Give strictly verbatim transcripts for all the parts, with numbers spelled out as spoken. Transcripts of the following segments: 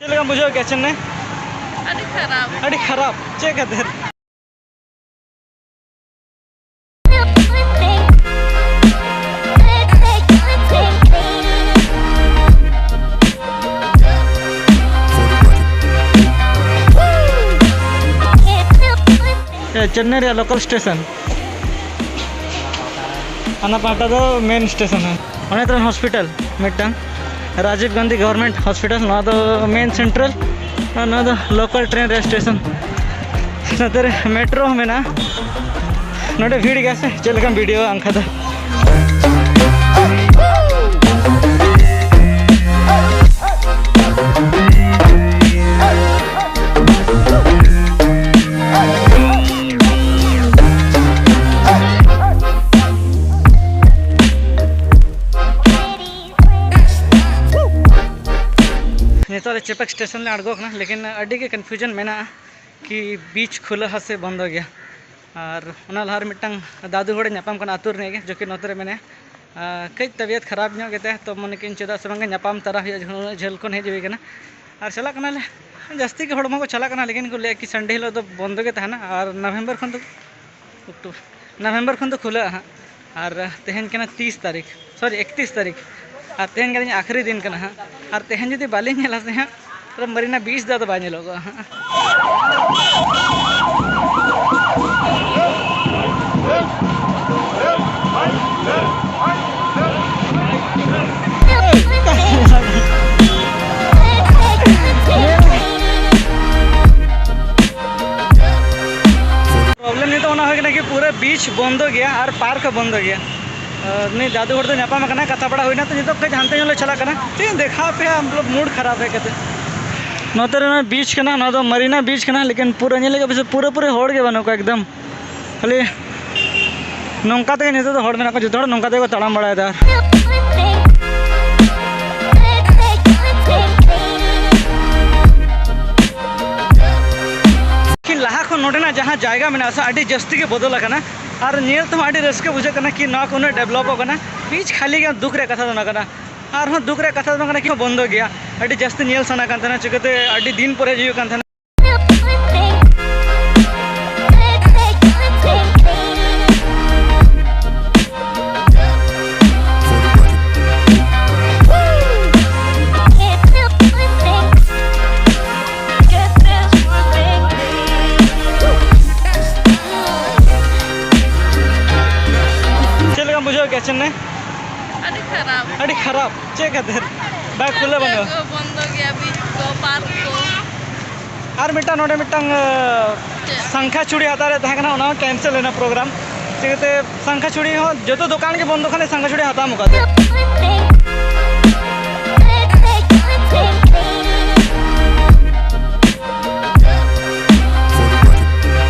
ᱪᱮᱫ ᱞᱮᱠᱟᱢ ᱵᱩᱡᱷᱟᱹᱣ ᱠᱮᱫᱟ ᱪᱮᱱᱱᱟᱭ? ᱟᱹᱰᱤ ᱠᱷᱟᱨᱟᱯ᱾ ᱟᱹᱰᱤ ᱠᱷᱟᱨᱟᱯ? ᱪᱮᱫ ᱠᱷᱟᱹᱛᱤᱨ? ᱪᱮᱱᱱᱟᱭ ᱨᱮᱭᱟᱜ ᱞᱳᱠᱟᱞ ᱥᱴᱮᱥᱚᱱ᱾ ᱦᱟᱱᱟ ᱯᱟᱦᱴᱟ ᱫᱚ ᱢᱮᱱ ᱥᱴᱮᱥᱚᱱ ᱦᱟᱸᱜ᱾ ᱚᱱᱮ ᱛᱚ ᱦᱚᱥᱯᱤᱴᱟᱞ ᱢᱤᱫᱴᱟᱝ, ᱨᱟᱡᱤᱵᱽ ᱜᱟᱱᱫᱷᱤ ᱜᱚᱵᱷᱚᱨᱱᱢᱮᱱᱴ ᱦᱚᱥᱯᱤᱴᱟᱞ, ᱱᱚᱣᱟ ᱫᱚ ᱢᱮᱱ ᱥᱮᱱᱴᱨᱟᱞ, ᱟᱨ ᱱᱚᱣᱟ ᱫᱚ ᱞᱳᱠᱟᱞ ᱴᱨᱮᱱ ᱨᱮᱭᱟᱜ ᱥᱴᱮᱥᱚᱱ᱾ ᱱᱚᱛᱮ ᱨᱮ ᱢᱮᱴᱨᱳ ᱦᱚᱸ ᱢᱮᱱᱟᱜᱼᱟ᱾ ᱱᱚᱰᱮ ᱵᱷᱤᱲ ᱜᱮᱭᱟ ᱥᱮ, ᱪᱮᱫ ᱞᱮᱠᱟᱢ ᱵᱷᱤᱰᱤᱭᱳ ᱟᱱᱠᱷᱟ ᱫᱚ᱾ ᱱᱤᱛᱚᱜ ᱞᱮ ᱪᱮᱯᱮᱠ ᱥᱴᱮᱥᱚᱱ ᱞᱮ ᱟᱬᱜᱚ ᱠᱟᱱᱟ, ᱞᱮᱠᱤᱱ ᱟᱹᱰᱤ ᱜᱮ ᱠᱚᱱᱯᱷᱤᱭᱩᱡᱚᱱ ᱢᱮᱱᱟᱜᱼᱟ ᱠᱤ ᱵᱤᱪ ᱠᱷᱩᱞᱟᱹ ᱦᱟ ᱥᱮ ᱵᱚᱱᱫᱚ ᱜᱮᱭᱟ᱾ ᱟᱨ ᱚᱱᱟ ᱞᱟᱦᱟ ᱨᱮ ᱢᱤᱫᱴᱟᱝ ᱫᱟᱫᱩ ᱦᱚᱲᱮ ᱧᱟᱯᱟᱢ ᱠᱟᱱᱟ ᱟᱹᱛᱩ ᱨᱤᱱᱤᱡ ᱜᱮ, ᱡᱚᱠᱤ ᱱᱚᱛᱮ ᱨᱮ ᱢᱮᱱᱟᱭᱟ᱾ ᱟᱨ ᱠᱟᱹᱡ ᱛᱟᱵᱤᱭᱟᱛ ᱠᱷᱟᱨᱟᱯ ᱧᱚᱜ ᱜᱮᱛᱟᱭᱟ, ᱛᱚ ᱢᱚᱱᱮ ᱠᱮᱫᱟᱹᱧ ᱪᱮᱫᱟᱜ ᱥᱮ ᱵᱟᱝ ᱧᱟᱯᱟᱢ ᱛᱟᱨᱟ ᱦᱩᱭᱩᱜᱼᱟ, ᱡᱚᱠᱷᱚᱱ ᱩᱱᱟᱹᱜ ᱡᱷᱟᱹᱞ ᱠᱷᱚᱱ ᱦᱮᱡ ᱦᱩᱭ ᱠᱟᱱᱟ᱾ ᱟᱨ ᱪᱟᱞᱟᱜ ᱠᱟᱱᱟᱞᱮ, ᱡᱟᱹᱥᱛᱤ ᱜᱮ ᱦᱚᱲ ᱢᱟᱠᱚ ᱪᱟᱞᱟᱜ ᱠᱟᱱᱟ, ᱞᱮᱠᱤᱱ ᱠᱚ ᱞᱟᱹᱭᱟ ᱠᱤ ᱥᱟᱱᱰᱮ ᱦᱤᱞᱳᱜ ᱫᱚ ᱵᱚᱱᱫᱚ ᱜᱮ ᱛᱟᱦᱮᱱᱟ, ᱟᱨ ᱱᱚᱵᱷᱮᱢᱵᱚᱨ ᱠᱷᱚᱱ ᱫᱚ ᱚᱠᱴᱳᱵᱚᱨ, ᱱᱚᱵᱷᱮᱢᱵᱚᱨ ᱠᱷᱚᱱ ᱫᱚ ᱠᱷᱩᱞᱟᱹᱜᱼᱟ ᱦᱟᱸᱜ᱾ ᱟᱨ ᱛᱮᱦᱮᱧ ᱠᱟᱱᱟ ᱛᱤᱥ ᱛᱟᱹᱨᱤᱠᱷ, ᱥᱚᱨᱤ, ᱮᱠᱛᱤᱥ ᱛᱟᱹᱨᱤᱠᱷ᱾ ᱟᱨ ᱛᱮᱦᱮᱧ ᱠᱟᱱᱟ ᱟᱠᱷᱨᱤ ᱫᱤᱱ ᱠᱟᱱᱟ ᱦᱟᱸᱜ᱾ ᱟᱨ ᱛᱮᱦᱮᱧ ᱡᱩᱫᱤ ᱵᱟᱞᱤᱧ ᱧᱮᱞᱟ ᱥᱮ ᱦᱟᱸᱜ, ᱛᱟᱦᱞᱮ ᱢᱟᱨᱤᱱᱟ ᱵᱤᱪ ᱫᱚ ᱟᱫᱚ ᱵᱟᱭ ᱧᱮᱞᱚᱜᱚᱜᱼᱟ ᱦᱟᱸᱜ᱾ ᱯᱨᱚᱵᱞᱮᱢ ᱱᱤᱛᱚᱜ ᱚᱱᱟ ᱦᱩᱭ ᱠᱟᱱᱟ ᱠᱤ ᱯᱩᱨᱟᱹ ᱵᱤᱪ ᱵᱚᱱᱫᱚ ᱜᱮᱭᱟ ᱟᱨ ᱯᱟᱨᱠ ᱦᱚᱸ ᱵᱚᱱᱫᱚ ᱜᱮᱭᱟ᱾ ᱟᱨ ᱩᱱᱤ ᱫᱟᱫᱩ ᱦᱚᱲ ᱫᱚ ᱧᱟᱯᱟᱢ ᱟᱠᱟᱱᱟ, ᱠᱟᱛᱷᱟ ᱵᱟᱲᱟ ᱦᱩᱭᱱᱟ, ᱛᱚ ᱱᱤᱛᱚᱜ ᱠᱟᱹᱡ ᱦᱟᱱᱛᱮ ᱧᱚᱜ ᱞᱮ ᱪᱟᱞᱟᱜ ᱠᱟᱱᱟ᱾ ᱪᱮᱫ ᱤᱧ ᱫᱮᱠᱷᱟᱣ ᱟᱯᱮᱭᱟ, ᱢᱚᱛᱞᱚᱵ ᱢᱩᱰ ᱠᱷᱟᱨᱟᱯ ᱦᱮᱡ ᱠᱟᱛᱮ᱾ ᱱᱚᱛᱮ ᱨᱮ ᱵᱤᱪ ᱠᱟᱱᱟ, ᱱᱚᱣᱟ ᱫᱚ ᱢᱟᱨᱤᱱᱟ ᱵᱤᱪ ᱠᱟᱱᱟ, ᱞᱮᱠᱤᱱ ᱯᱩᱨᱟᱹ ᱧᱮᱞ ᱞᱮᱠᱟ ᱯᱩᱨᱟᱹ ᱯᱩᱨᱟᱹ ᱦᱚᱲ ᱜᱮ ᱵᱟᱹᱱᱩᱜ ᱠᱚᱣᱟ ᱮᱠᱫᱚᱢ᱾ ᱠᱷᱟᱹᱞᱤ ᱱᱚᱝᱠᱟ ᱛᱮᱜᱮ ᱱᱤᱛᱚᱜ ᱫᱚ ᱦᱚᱲ ᱢᱮᱱᱟᱜ ᱠᱚᱣᱟ, ᱡᱚᱛᱚ ᱦᱚᱲ ᱱᱚᱝᱠᱟ ᱛᱮᱜᱮ ᱠᱚ ᱛᱟᱲᱟᱢ ᱵᱟᱲᱟᱭᱮᱫᱟ᱾ ᱞᱮᱠᱤᱱ ᱞᱟᱦᱟ ᱠᱷᱚᱱ ᱱᱚᱰᱮᱱᱟᱜ ᱡᱟᱦᱟᱸ ᱡᱟᱭᱜᱟ ᱢᱮᱱᱟᱜᱼᱟ ᱥᱮ, ᱟᱹᱰᱤ ᱡᱟᱹᱥᱛᱤ ᱜᱮ ᱵᱚᱫᱚᱞ ᱟᱠᱟᱱᱟ᱾ ᱟᱨ ᱧᱮᱞ ᱛᱮᱦᱚᱸ ᱟᱹᱰᱤ ᱨᱟᱹᱥᱠᱟᱹ ᱵᱩᱡᱷᱟᱹᱜ ᱠᱟᱱᱟ ᱠᱤ ᱱᱚᱣᱟ ᱠᱚ ᱩᱱᱟᱹᱜ ᱰᱮᱵᱷᱞᱚᱯᱚᱜ ᱠᱟᱱᱟ᱾ ᱵᱤᱪ ᱠᱷᱟᱹᱞᱤ ᱜᱮ, ᱫᱩᱠ ᱨᱮᱭᱟᱜ ᱠᱟᱛᱷᱟ ᱫᱚ ᱚᱱᱟ ᱠᱟᱱᱟ᱾ ᱟᱨᱦᱚᱸ ᱫᱩᱠ ᱨᱮᱭᱟᱜ ᱠᱟᱛᱷᱟ ᱫᱚ ᱠᱟᱱᱟ ᱠᱤ ᱵᱚᱱᱫᱚ ᱜᱮᱭᱟ᱾ ᱟᱹᱰᱤ ᱡᱟᱹᱥᱛᱤ ᱧᱮᱞ ᱥᱟᱱᱟ ᱠᱟᱱ ᱛᱟᱦᱮᱱᱟ, ᱪᱤᱠᱟᱹᱛᱮ ᱟᱹᱰᱤ ᱫᱤᱱ ᱯᱚᱨᱮ ᱦᱩᱭᱩᱜ ᱠᱟᱱ ᱛᱟᱦᱮᱱᱟ᱾ ᱪᱮᱫ ᱞᱮᱠᱟᱢ ᱵᱩᱡᱷᱟᱹᱣ ᱠᱮᱫᱟ ᱪᱮᱱᱱᱟᱭ? ᱟᱹᱰᱤ ᱠᱷᱟᱨᱟᱯ᱾ ᱟᱹᱰᱤ ᱠᱷᱟᱨᱟᱯ᱾ ᱪᱮᱫ ᱠᱷᱟᱹᱛᱤᱨ? ᱵᱟᱭ ᱠᱷᱩᱞᱟᱹ ᱵᱟᱹᱱᱩᱜᱼᱟ᱾ ᱠᱚ ᱵᱚᱱᱫᱚ ᱜᱮᱭᱟ, ᱵᱤᱪ ᱠᱚ, ᱯᱟᱨᱠ ᱠᱚ᱾ ᱟᱨ ᱢᱤᱫᱴᱟᱝ ᱱᱚᱰᱮ ᱢᱤᱫᱴᱟᱝ, ᱟᱸ, ᱪᱮᱫ? ᱥᱟᱝᱠᱷᱟ ᱪᱩᱲᱤ ᱦᱟᱛᱟᱣ ᱨᱮ ᱛᱟᱦᱮᱸ ᱠᱟᱱᱟ, ᱚᱱᱟ ᱦᱚᱸ ᱠᱮᱱᱥᱮᱞ ᱮᱱᱟ ᱯᱨᱳᱜᱨᱟᱢ᱾ ᱪᱤᱠᱟᱹᱛᱮ ᱥᱟᱝᱠᱷᱟ ᱪᱩᱲᱤ ᱦᱚᱸ ᱡᱚᱛᱚ ᱫᱚᱠᱟᱱ ᱜᱮ ᱵᱚᱱᱫᱚ ᱠᱷᱟᱱ ᱥᱟᱝᱠᱷᱟ ᱪᱩᱲᱤ ᱦᱟᱛᱟᱣ ᱢᱚᱠᱟᱛᱮ᱾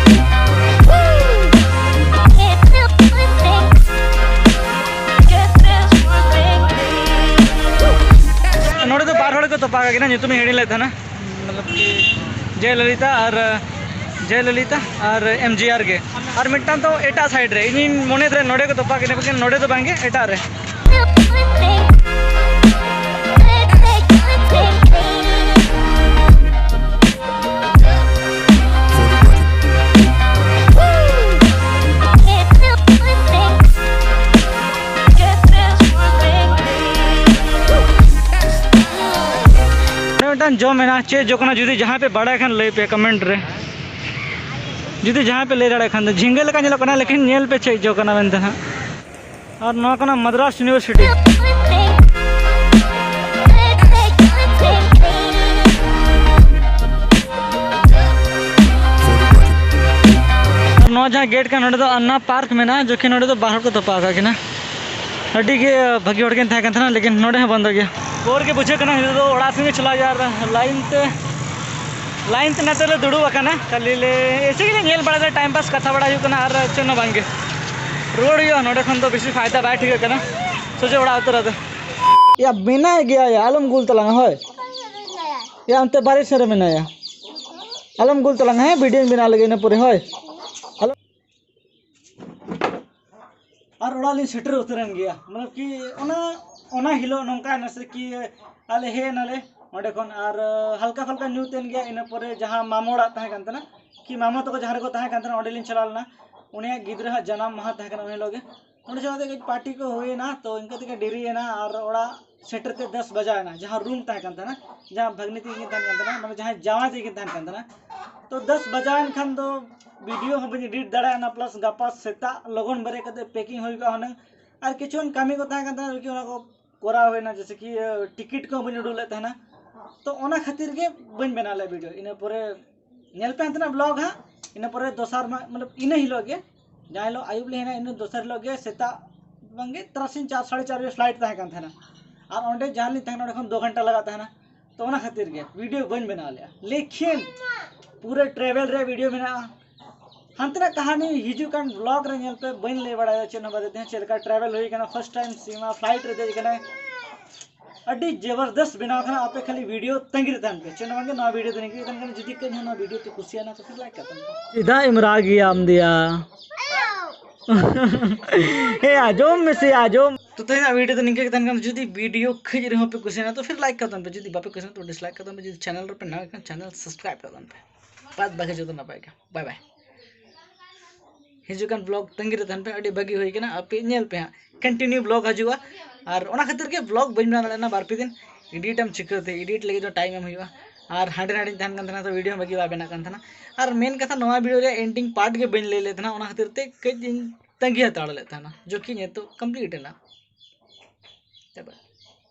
ᱱᱚᱰᱮ ᱫᱚ ᱵᱟᱨ ᱦᱚᱲ ᱠᱚ ᱛᱚᱯᱟᱜ ᱟᱠᱟᱱᱟ, ᱧᱩᱛᱩᱢᱤᱧ ᱦᱤᱲᱤᱧ ᱞᱮᱫ ᱛᱟᱦᱮᱱᱟ᱾ ᱢᱚᱛᱞᱚᱵ ᱠᱤ ᱡᱚᱭᱞᱚᱞᱤᱛᱟ ᱟᱨ, ᱡᱚᱭᱞᱚᱞᱤᱛᱟ ᱟᱨ ᱮᱢ ᱡᱤ ᱟᱨ ᱜᱮ᱾ ᱟᱨ ᱢᱤᱫᱴᱟᱝ ᱫᱚ ᱮᱴᱟᱜ ᱥᱟᱭᱤᱰ ᱨᱮ, ᱤᱧᱤᱧ ᱢᱚᱱᱮᱭᱮᱫ ᱨᱮ ᱱᱚᱰᱮ ᱠᱚ ᱛᱚᱯᱟᱜ ᱠᱤᱱᱟ, ᱵᱟᱠᱷᱟᱱ ᱱᱚᱰᱮ ᱫᱚ ᱵᱟᱝᱜᱮ, ᱮᱴᱟᱜ ᱨᱮ᱾ ᱚᱸᱰᱮ ᱢᱤᱫᱴᱟᱝ ᱡᱚ ᱢᱮᱱᱟᱜᱼᱟ, ᱪᱮᱫ ᱡᱚ ᱠᱟᱱᱟ? ᱡᱩᱫᱤ ᱡᱟᱦᱟᱸᱭ ᱯᱮ ᱵᱟᱲᱟᱭ ᱠᱷᱟᱱ ᱞᱟᱹᱭ ᱯᱮ ᱠᱚᱢᱮᱱᱴ ᱨᱮ᱾ ᱡᱩᱫᱤ ᱡᱟᱦᱟᱸᱭ ᱯᱮ ᱞᱟᱹᱭ ᱫᱟᱲᱮᱭᱟᱜ ᱠᱷᱟᱱ ᱫᱚ, ᱡᱷᱤᱸᱜᱟᱹ ᱞᱮᱠᱟ ᱧᱮᱞᱚᱜ ᱠᱟᱱᱟ, ᱞᱮᱠᱤᱱ ᱧᱮᱞ ᱯᱮ ᱪᱮᱫ ᱡᱚ ᱠᱟᱱᱟ ᱢᱮᱱᱛᱮ ᱦᱟᱸᱜ᱾ ᱟᱨ ᱱᱚᱣᱟ ᱠᱟᱱᱟ ᱢᱟᱫᱽᱨᱟᱥ ᱤᱭᱩᱱᱤᱵᱷᱟᱨᱥᱤᱴᱤ᱾ ᱟᱨ ᱱᱚᱣᱟ ᱡᱟᱦᱟᱸ ᱜᱮᱴ ᱠᱟᱱᱟ, ᱱᱚᱰᱮ ᱫᱚ ᱟᱱᱱᱟ ᱯᱟᱨᱠ ᱢᱮᱱᱟᱜᱼᱟ, ᱡᱚᱠᱷᱚᱱ ᱱᱚᱰᱮ ᱫᱚ ᱵᱟᱨ ᱦᱚᱲ ᱠᱚ ᱛᱚᱯᱟ ᱟᱠᱟᱫ ᱠᱤᱱᱟ᱾ ᱟᱹᱰᱤ ᱜᱮ ᱵᱷᱟᱹᱜᱤ ᱦᱚᱲ ᱠᱤᱱ ᱛᱟᱦᱮᱸ ᱠᱟᱱ ᱛᱟᱦᱮᱱᱟ, ᱞᱮᱠᱤᱱ ᱱᱚᱰᱮ ᱦᱚᱸ ᱵᱚᱱᱫᱚ ᱜᱮᱭᱟ᱾ ᱵᱳᱨ ᱜᱮ ᱵᱩᱡᱷᱟᱹᱜ ᱠᱟᱱᱟ, ᱱᱤᱛᱚᱜ ᱫᱚ ᱚᱲᱟᱜ ᱥᱮᱱ ᱜᱮ ᱪᱟᱞᱟᱣ ᱦᱩᱭᱩᱜᱼᱟ᱾ ᱟᱨ ᱞᱟᱭᱤᱱ ᱛᱮ, ᱞᱟᱭᱤᱱ ᱛᱮ ᱱᱚᱛᱮ ᱞᱮ ᱫᱩᱲᱩᱵ ᱟᱠᱟᱱᱟ, ᱠᱷᱟᱹᱞᱤ ᱞᱮ ᱮᱭᱥᱮ ᱜᱮᱞᱮ ᱧᱮᱞ ᱵᱟᱲᱟᱭᱮᱫᱟ, ᱴᱟᱭᱤᱢ ᱯᱟᱥ, ᱠᱟᱛᱷᱟ ᱵᱟᱲᱟ ᱦᱩᱭᱩᱜ ᱠᱟᱱᱟ, ᱟᱨ ᱪᱮᱫ ᱦᱚᱸ ᱵᱟᱝ ᱜᱮ᱾ ᱨᱩᱣᱟᱹᱲ ᱦᱩᱭᱩᱜᱼᱟ, ᱱᱚᱰᱮ ᱠᱷᱚᱱ ᱫᱚ ᱵᱮᱥᱤ ᱯᱷᱟᱭᱫᱟ ᱵᱟᱭ ᱴᱷᱤᱠᱟᱹᱜ ᱠᱟᱱᱟ᱾ ᱥᱚᱡᱷᱮ ᱚᱲᱟᱜ ᱩᱛᱟᱹᱨ ᱟᱫᱚ᱾ ᱭᱟ, ᱢᱮᱱᱟᱭ ᱜᱮᱭᱟ ᱭᱟ, ᱟᱞᱚᱢ ᱜᱩᱞ ᱛᱟᱞᱟᱝᱟ, ᱦᱳᱭ᱾ ᱭᱟ, ᱚᱱᱛᱮ ᱵᱟᱨᱦᱮ ᱥᱮᱫ ᱨᱮ ᱢᱮᱱᱟᱭᱟ᱾ ᱟᱞᱚᱢ ᱜᱩᱞ ᱛᱟᱞᱟᱝᱟ, ᱦᱮᱸ, ᱵᱷᱤᱰᱤᱭᱳᱧ ᱵᱮᱱᱟᱣ ᱞᱮᱜᱮ ᱤᱱᱟᱹ ᱯᱚᱨᱮ, ᱦᱳᱭ᱾ ᱟᱞᱚ-, ᱟᱨ ᱚᱲᱟᱜ ᱞᱤᱧ ᱥᱮᱴᱮᱨ ᱩᱛᱟᱹᱨᱮᱱ ᱜᱮᱭᱟ᱾ ᱢᱟᱱᱮ ᱠᱤ ᱚᱱᱟ ᱚᱱᱟ ᱦᱤᱞᱳᱜ ᱱᱚᱝᱠᱟ ᱱᱟᱥᱮ ᱠᱤ ᱟᱞᱮ ᱦᱮᱡ ᱮᱱᱟᱞᱮ ᱚᱸᱰᱮ ᱠᱷᱚᱱ, ᱟᱨ ᱦᱟᱞᱠᱟ ᱯᱷᱟᱞᱠᱟ ᱧᱩ ᱛᱮᱱ ᱜᱮᱭᱟ᱾ ᱤᱱᱟᱹ ᱯᱚᱨᱮ ᱡᱟᱦᱟᱸ ᱢᱟᱢᱚ ᱚᱲᱟᱜ ᱛᱟᱦᱮᱸ ᱠᱟᱱ ᱛᱟᱦᱮᱱᱟ, ᱠᱤ ᱢᱟᱢᱚ ᱛᱟᱠᱚ ᱡᱟᱦᱟᱸ ᱨᱮᱠᱚ ᱛᱟᱦᱮᱸ ᱠᱟᱱ ᱛᱟᱦᱮᱱᱟ, ᱚᱸᱰᱮᱞᱤᱧ ᱪᱟᱞᱟᱣ ᱞᱮᱱᱟ᱾ ᱩᱱᱤᱭᱟᱜ ᱜᱤᱫᱽᱨᱟᱹ ᱦᱟᱜ ᱡᱟᱱᱟᱢ ᱢᱟᱦᱟ ᱛᱟᱦᱮᱸ ᱠᱟᱱᱟ ᱩᱱ ᱦᱤᱞᱳᱜ ᱜᱮ᱾ ᱚᱸᱰᱮ ᱪᱟᱞᱟᱣ ᱠᱟᱛᱮ ᱠᱟᱹᱡ ᱯᱟᱨᱴᱤ ᱠᱚ ᱦᱩᱭᱮᱱᱟ, ᱛᱚ ᱤᱱᱠᱟᱹ ᱛᱮᱜᱮ ᱰᱮᱨᱤᱭᱮᱱᱟ᱾ ᱟᱨ ᱚᱲᱟᱜ ᱥᱮᱴᱮᱨ ᱛᱮ ᱫᱚᱥ ᱵᱟᱡᱟᱣᱮᱱᱟ᱾ ᱡᱟᱦᱟᱸ ᱨᱩᱢ ᱛᱟᱦᱮᱸ ᱠᱟᱱ ᱛᱟᱦᱮᱱᱟ, ᱡᱟᱦᱟᱸ ᱵᱷᱟᱹᱜᱽᱱᱤ ᱛᱤᱧ ᱛᱟᱦᱮᱸ ᱠᱟᱱ ᱛᱟᱦᱮᱱᱟ, ᱢᱟᱱᱮ ᱡᱟᱦᱟᱸᱭ ᱡᱟᱶᱟᱭ ᱛᱤᱧ ᱛᱟᱦᱮᱸ ᱠᱟᱱ ᱛᱟᱦᱮᱱᱟ᱾ ᱛᱚ ᱫᱚᱥ ᱵᱟᱡᱟᱣᱮᱱ ᱠᱷᱟᱱ ᱫᱚ ᱵᱷᱤᱰᱤᱭᱳ ᱦᱚᱸ ᱵᱟᱹᱧ ᱮᱰᱤᱴ ᱫᱟᱲᱮᱭᱟᱜᱼᱟ, ᱯᱞᱟᱥ ᱜᱟᱯᱟ ᱥᱮᱛᱟᱜ ᱞᱚᱜᱚᱱ ᱵᱮᱨᱮᱫ ᱠᱟᱛᱮ ᱯᱮᱠᱤᱝ ᱦᱩᱭ ᱠᱚᱜᱼᱟ ᱦᱩᱱᱟᱹᱝ᱾ ᱟᱨ ᱠᱤᱪᱷᱩᱜᱟᱱ ᱠᱟᱹᱢᱤ ᱠᱚ ᱛᱟᱦᱮᱸ ᱠᱟᱱ ᱛᱟᱦᱮᱱᱟ, ᱟᱨᱠᱤ ᱚᱱᱟ ᱠᱚ ᱠᱚᱨᱟᱣ ᱦᱩᱭᱱᱟ, ᱡᱮᱭᱥᱮ ᱠᱤ ᱴᱤᱠᱤᱴ ᱠᱚᱦᱚᱸ ᱵᱟᱹᱧ ᱩᱰᱩᱠ ᱞᱮᱫ ᱛᱟᱦᱮᱱᱟ᱾ ᱛᱚ ᱚᱱᱟ ᱠᱷᱟᱹᱛᱤᱨ ᱜᱮ ᱵᱟᱹᱧ ᱵᱮᱱᱟᱣ ᱞᱮᱫ ᱵᱷᱤᱰᱤᱭᱳ᱾ ᱤᱱᱟᱹ ᱯᱚᱨᱮ ᱧᱮᱞ ᱯᱮ ᱦᱟᱱᱛᱮᱱᱟᱜ ᱵᱞᱚᱜ ᱦᱟᱸᱜ᱾ ᱤᱱᱟᱹ ᱯᱚᱨᱮ ᱫᱚᱥᱟᱨ ᱢᱟ, ᱢᱚᱛᱞᱚᱵ ᱤᱱᱟᱹ ᱦᱤᱞᱳᱜ ᱜᱮ, ᱡᱟᱦᱟᱸ ᱦᱤᱞᱳᱜ ᱟᱹᱭᱩᱵ ᱞᱮ ᱦᱮᱡ ᱮᱱᱟ, ᱤᱱᱟᱹ ᱫᱚᱥᱟᱨ ᱦᱤᱞᱳᱜ ᱜᱮ ᱥᱮᱛᱟᱜ ᱵᱟᱝᱜᱮ ᱛᱟᱨᱟᱥᱤᱧ ᱪᱟᱨ, ᱥᱟᱲᱮ ᱪᱟᱨ ᱵᱟᱡᱮ ᱯᱷᱞᱟᱭᱤᱴ ᱛᱟᱦᱮᱸ ᱠᱟᱱ ᱛᱟᱦᱮᱱᱟ᱾ ᱟᱨ ᱚᱸᱰᱮ ᱡᱟᱦᱟᱸ ᱞᱤᱧ ᱛᱟᱦᱮᱱᱟ, ᱚᱸᱰᱮ ᱠᱷᱚᱱ ᱫᱩ ᱜᱷᱚᱱᱴᱟ ᱞᱟᱜᱟᱜ ᱛᱟᱦᱮᱱᱟ᱾ ᱛᱚ ᱚᱱᱟ ᱠᱷᱟᱹᱛᱤᱨ ᱜᱮ ᱵᱷᱤᱰᱤᱭᱳ ᱵᱟᱹᱧ ᱵᱮᱱᱟᱣ ᱞᱮᱫᱼᱟ, ᱞᱮᱠᱤᱱ ᱯᱩᱨᱟᱹ ᱴᱨᱟᱵᱷᱮᱞ ᱨᱮ ᱵᱷᱤᱰᱤᱭᱳ ᱢᱮᱱᱟᱜᱼᱟ᱾ ᱦᱟᱱᱛᱮᱱᱟᱜ ᱠᱟᱹᱦᱱᱤ ᱦᱤᱡᱩᱜ ᱠᱟᱱ ᱵᱞᱚᱜ ᱨᱮ ᱧᱮᱞ ᱯᱮ, ᱵᱟᱹᱧ ᱞᱟᱹᱭ ᱵᱟᱲᱟᱭᱟ ᱪᱮᱫ ᱦᱚᱸ ᱵᱟᱨᱮ ᱛᱮ, ᱪᱮᱫ ᱞᱮᱠᱟ ᱴᱨᱟᱵᱷᱮᱞ ᱦᱩᱭ ᱠᱟᱱᱟ, ᱯᱷᱟᱨᱥᱴ ᱴᱟᱭᱤᱢ ᱥᱤᱢᱟ ᱯᱷᱞᱟᱭᱤᱴ ᱨᱮ ᱫᱮᱡ ᱠᱟᱱᱟᱭ᱾ ᱟᱹᱰᱤ ᱡᱚᱵᱚᱨᱫᱚᱥᱛ ᱵᱮᱱᱟᱣ ᱠᱟᱱᱟ᱾ ᱟᱯᱮ ᱠᱷᱟᱹᱞᱤ ᱵᱷᱤᱰᱤᱭᱳ ᱛᱟᱺᱜᱤ ᱨᱮ ᱛᱟᱦᱮᱱ ᱯᱮ᱾ ᱪᱮᱫ ᱦᱚᱸ ᱵᱟᱝᱜᱮ, ᱱᱚᱣᱟ ᱵᱷᱤᱰᱤᱭᱳ ᱫᱚ ᱱᱤᱝᱠᱟᱹ ᱜᱮ ᱛᱟᱦᱮᱱ ᱠᱟᱱᱟ᱾ ᱡᱩᱫᱤ ᱠᱟᱹᱡ ᱦᱚᱸ ᱱᱚᱣᱟ ᱵᱷᱤᱰᱤᱭᱳ ᱯᱮ ᱠᱩᱥᱤᱭᱟᱱᱟ ᱛᱚ ᱯᱷᱤᱨ ᱞᱟᱭᱤᱠ ᱠᱟᱜ ᱛᱟᱵᱚᱱ ᱯᱮ᱾ ᱪᱮᱫᱟᱜ ᱮᱢ ᱨᱟᱜ ᱜᱮᱭᱟ ᱟᱢ ᱫᱮᱭᱟ? ᱦᱮᱸ, ᱟᱸᱡᱚᱢ ᱢᱮᱥᱮ, ᱟᱸᱡᱚᱢ᱾ ᱛᱚ ᱛᱮᱦᱮᱧᱟᱜ ᱵᱷᱤᱰᱤᱭᱳ ᱫᱚ ᱱᱤᱝᱠᱟᱹ ᱜᱮ ᱛᱟᱦᱮᱱ ᱠᱟᱱᱟ᱾ ᱡᱩᱫᱤ ᱵᱷᱤᱰᱤᱭᱳ ᱠᱟᱹᱡ ᱨᱮᱦᱚᱸ ᱯᱮ ᱠᱩᱥᱤᱭᱟᱱᱟ ᱛᱚ ᱯᱷᱤᱨ ᱞᱟᱭᱤᱠ ᱠᱟᱜ ᱛᱟᱵᱚᱱ ᱯᱮ, ᱡᱩᱫᱤ ᱵᱟᱯᱮ ᱠᱩᱥᱤᱭᱟᱱᱟ ᱛᱚ ᱰᱤᱥᱞᱟᱭᱤᱠ ᱠᱟᱜ ᱛᱟᱵᱚᱱ ᱯᱮ᱾ ᱡᱩᱫᱤ ᱪᱮᱱᱮᱞ ᱨᱮᱯᱮ ᱱᱟᱣᱟ ᱠᱷᱟᱱ ᱪᱮᱱᱮᱞ ᱥᱟᱵᱥᱠᱨᱟᱭᱤᱵ ᱠᱟᱜ ᱛᱟᱵᱚᱱ ᱯᱮ᱾ ᱵᱟᱫ ᱵᱟᱠᱤ ᱡᱚᱛᱚ ᱱᱟᱯᱟᱭ ᱜᱮ᱾ ᱵᱟᱭ ᱵᱟᱭ᱾ ᱦᱤᱡᱩᱜ ᱠᱟᱱ ᱵᱞᱚᱜ ᱛᱟᱺᱜᱤ ᱨᱮ ᱛᱟᱦᱮᱱ ᱯᱮ, ᱟᱹᱰᱤ ᱵᱷᱟᱹᱜᱤ ᱦᱩᱭ ᱠᱟᱱᱟ᱾ ᱟᱯᱮ ᱧᱮᱞ ᱯᱮ ᱦᱟᱸᱜ, ᱠᱚᱱᱴᱤᱱᱤᱭᱩ ᱵᱞᱚᱜ ᱦᱤᱡᱩᱜᱼᱟ᱾ ᱟᱨ ᱚᱱᱟ ᱠᱷᱟᱹᱛᱤᱨ ᱜᱮ ᱵᱞᱚᱜ ᱵᱟᱹᱧ ᱵᱮᱱᱟᱣ ᱫᱟᱲᱮᱭᱟᱜ ᱠᱟᱱᱟ ᱵᱟᱨ ᱯᱮ ᱫᱤᱱ᱾ ᱮᱰᱤᱴ ᱟᱢ ᱪᱤᱠᱟᱹᱛᱮ? ᱮᱰᱤᱴ ᱞᱟᱹᱜᱤᱫ ᱫᱚ ᱴᱟᱭᱤᱢ ᱮᱢ ᱦᱩᱭᱩᱜᱼᱟ᱾ ᱟᱨ ᱦᱟᱸᱰᱮ ᱱᱟᱰᱮᱧ ᱛᱟᱦᱮᱱ ᱠᱟᱱ ᱛᱟᱦᱮᱱᱟ, ᱛᱚ ᱵᱷᱤᱰᱤᱭᱳ ᱦᱚᱸ ᱵᱷᱟᱹᱜᱤ ᱵᱟᱭ ᱵᱮᱱᱟᱜ ᱠᱟᱱ ᱛᱟᱦᱮᱱᱟ᱾ ᱟᱨ ᱢᱮᱱ ᱠᱟᱛᱷᱟ, ᱱᱚᱣᱟ ᱵᱷᱤᱰᱤᱭᱳ ᱨᱮᱭᱟᱜ ᱮᱱᱰᱤᱝ ᱯᱟᱨᱴ ᱜᱮ ᱵᱟᱹᱧ ᱞᱟᱹᱭ ᱞᱮᱫ ᱛᱟᱦᱮᱱᱟ, ᱚᱱᱟ ᱠᱷᱟᱹᱛᱤᱨ ᱛᱮ ᱠᱟᱹᱡ ᱤᱧ ᱛᱟᱺᱜᱤ ᱦᱟᱛᱟᱲ ᱞᱮᱫ ᱛᱟᱦᱮᱱᱟ, ᱡᱚᱠᱷᱤᱡ ᱱᱤᱛᱚᱜ ᱠᱚᱢᱯᱞᱤᱴ ᱮᱱᱟ᱾